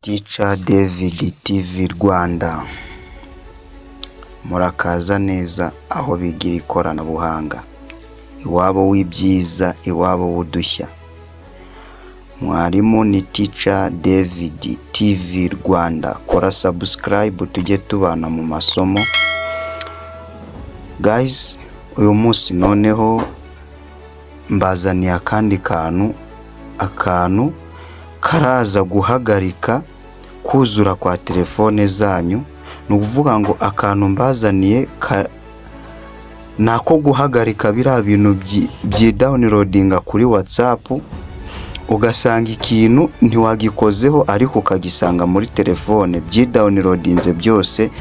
Teacher David TV Rwanda, murakaza neza aho bigira ikoranabuhanga, iwabo w'ibyiza, iwabo w'udushya. Mwarimu ni Teacher David TV Rwanda, kora subscribe tujye tubana mu masomo. Guys, uyu munsi noneho mbazaniye akandi kantu, akantu karaza guhagarika kuzura kwa telefone zanyu. Ni ukuvuga ngo akantu mbazaniye ni ako guhagarika biriya bintu byidownloadinga kuri WhatsApp, ugasanga ikintu ntiwagikozeho ariko ukagisanga muri telefone byidownloadinze byose,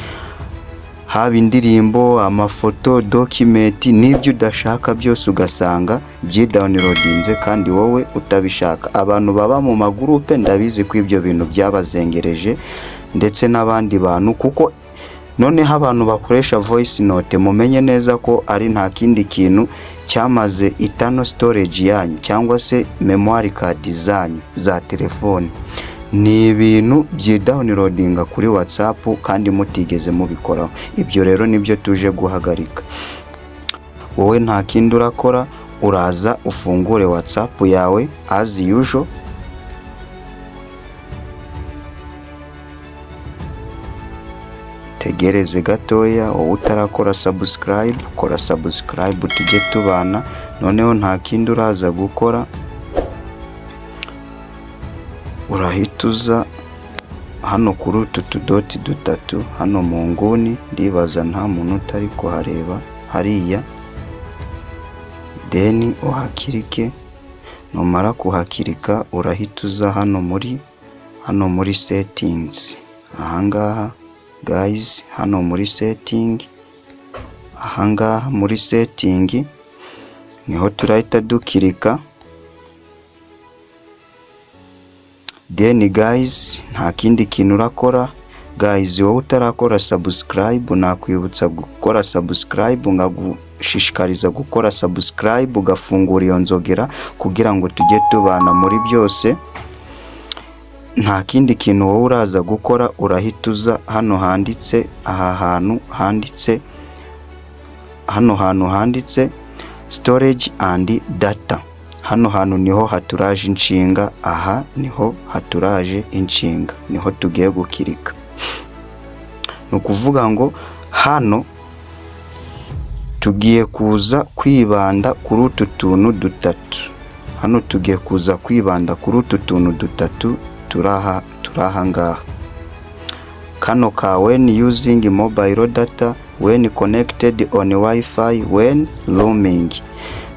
haba indirimbo, amafoto, document n'ibyo udashaka byose ugasanga byidownloadinze kandi wowe utabishaka. Abantu baba mu magurupe ndabizi ko ibyo bintu byabazengereje ndetse n'abandi bantu, kuko noneho abantu bakoresha voice note mumenye neza ko ari nta kindi kintu cyamaze internal storage yanyu cyangwa se memory card zanyu za telefone. Ni ibintu byidownloadinga kuri WhatsApp kandi mutigeze mubikoraho. Ibyo rero nibyo tuje guhagarika. Wowe nta kindi urakora, uraza ufungure WhatsApp yawe as usual, tegereze gatoya. Wowe utarakora subscribe, kora subscribe tujye tubana. Noneho nta kindi uraza gukora, urahita uza hano kuri utu tudoti dutatu hano mu nguni, ndibaza nta muntu utari kuhareba hariya, then uhakirike. Numara kuhakirika urahita uza hano muri settings, ahangaha guys, hano muri setting, ahangaha muri setting niho turahita dukirika. Then guys, nta kindi kintu urakora. Guys, wowe utarakora subscribe, nakwibutsa gukora subscribe, nkagushishikariza gukora subscribe ugafungura iyo nzogera kugira ngo tujye tubana muri byose. Nta kindi kintu wowe uraza gukora, urahita uza hano handitse, aha hantu handitse, hano hantu handitse storage and data. Hano hantu niho haturaje inshinga, aha niho haturaje inshinga, niho tugiye gukirika. Ni ukuvuga ngo hano tugiye kuza kwibanda kuri utu tuntu dutatu. Hano tugiye kuza kwibanda kuri utu tuntu dutatu turi aha ngaha. Kano ka when using mobile data, when connected on WiFi, when roaming.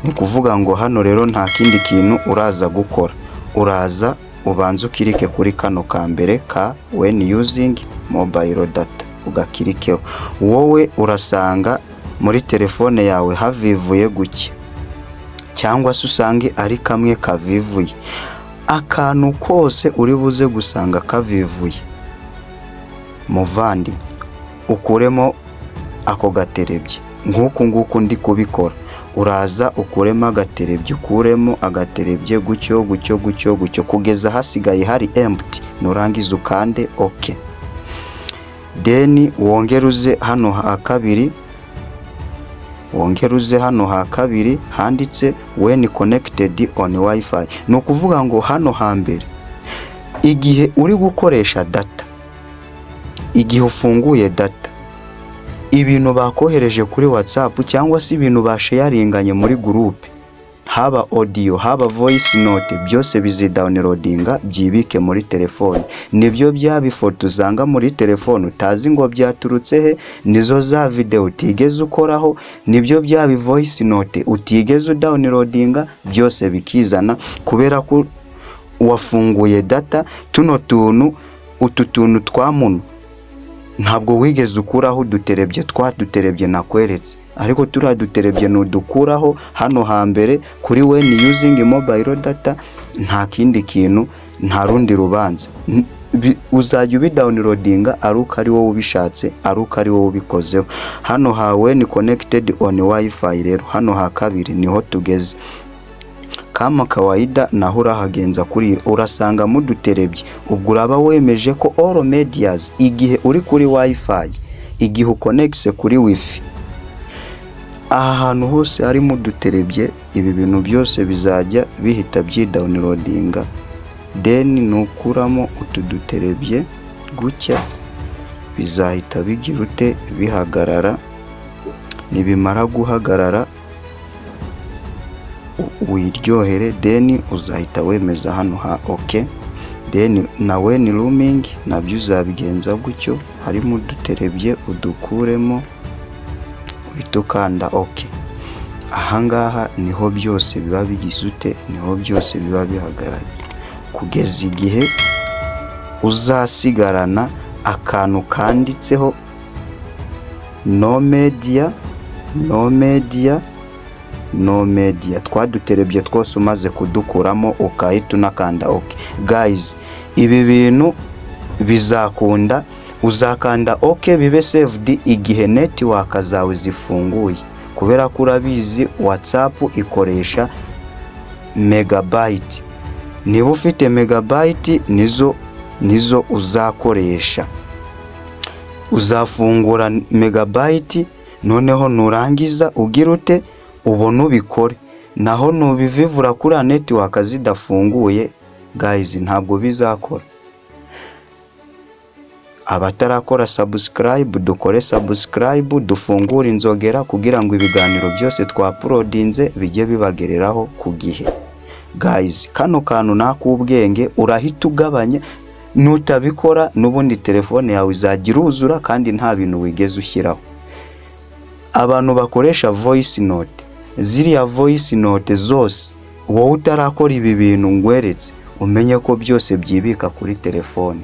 Ni ukuvuga ngo hano rero nta kindi kintu uraza gukora, uraza ubanza ukirike kuri kano ka mbere ka when using mobile data, ugakirikeho. Wowe urasanga muri telefone yawe havivuye gutya, cyangwa se usange ari kamwe kavivuye. Akantu kose uri buze gusanga kavivuye, muvandi, ukuremo ako gaterebye nk'uku nguku ndi kubikora. Uraza ukuremo agaterebye, ukuremo agaterebye gutyo gutyo gutyo gutyo kugeza hasigaye hari empty. Nurangiza ukande OK. Then wongere uze hano ha kabiri, wongere uze hano ha kabiri handitse when connected on WiFi. Ni ukuvuga ngo hano hambere igihe uri gukoresha data, igihe ufunguye data, ibintu bakohereje kuri WhatsApp cyangwa se ibintu basharinganye muri gurupe, haba audio, haba voice note, byose bizidownloadinga byibike muri telefone. Nibyo bya bifoto usanga muri telefone utazi ngo byaturutse he, nizo za video utigeze ukoraho, nibyo bya voice note utigeze udownloadinga, byose bikizana kubera ko wafunguye data. Tuno tuntu, utu tuntu twa muno ntabwo wigeze ukuraho uduterebye, twa duterebye nakweretse, ariko turiya duterebye nudukuraho hano hambere kuri when using mobile data, nta kindi kintu, nta rundi rubanza. Uzajya ubidownloadinga ari uko ari wowe ubishatse, ari uko ari wowe ubikozeho. Hano ha when connected on WiFi rero, hano ha kabiri niho tugeze. Kama kawaida naho urahagenza kuri, urasangamo uduterebye. Ubwo uraba wemeje ko all medias, igihe uri kuri WiFi, igihe ukonegise kuri WiFi, aha hantu hose harimo uduterebye, ibi bintu byose bizajya bihita byidownloadinga. Then nukuramo utu duterebye gutya, bizahita bigira ute? Bihagarara. Nibimara guhagarara, wiryohere. Then uzahita wemeza hano ha OK. Then na when roaming nabyo uzabigenza gutyo, harimo uduterebye udukuremo, uhita ukanda OK. Ahangaha niho byose biba bigize ute? Niho byose biba bihagaraye, kugeza igihe uzasigarana akantu kanditseho no media, no media, no media. Twaduterebye twose umaze kudukuramo, ukahita unakanda OK. Guys, ibi bintu bizakunda, uzakanda OK bibe saved igihe network zawe zifunguye, kubera ko urabizi WhatsApp ikoresha megabyte. Niba ufite megabyte nizo uzakoresha, uzafungura megabyte. Noneho nurangiza ugira ute? Ubone ubikore. Naho nubivivura kuriya network zidafunguye, guys, ntabwo bizakora. Abatarakora subscribe, dukore subscribe, dufungure inzogera kugira ngo ibiganiro byose twauploadinze bijye bibagereraho ku gihe. Guys, kano kantu ni ak'ubwenge, urahita ugabanya. Nutabikora n'ubundi telefone yawe izajya iruzura kandi nta bintu wigeze ushyiraho. Abantu bakoresha voice note, ziriya voice note zose, wowe utarakora ibi bintu ngweretse, umenye ko byose byibika kuri telefone.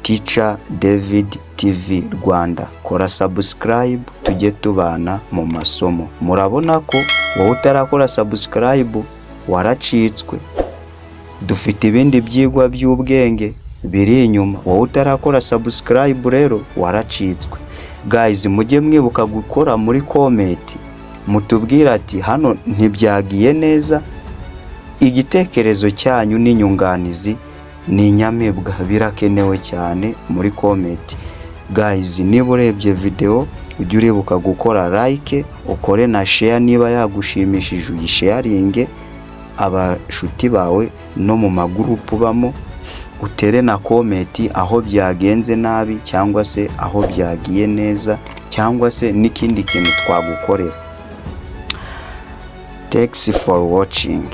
Teacher David TV Rwanda, kora subscribe tujye tubana mu masomo. Murabona ko wowe utarakora subscribe waracitswe. Dufite ibindi byigwa by'ubwenge biri inyuma. Wowe utarakora subscribe rero waracitswe. Guys, mujye mwibuka gukora muri comment, mutubwire ati hano ntibyagiye neza. Igitekerezo cyanyu n'inyunganizi ni inyamibwa, birakenewe cyane muri comment. Guys, niba urebye video, ujye uribuka gukora like, ukore na share. Niba yagushimishije, uyisharinge abashuti bawe no mu magurupu ubamo, utere na comment aho byagenze nabi cyangwa se aho byagiye neza, cyangwa se n'ikindi kintu twagukorera. Thanks for watching.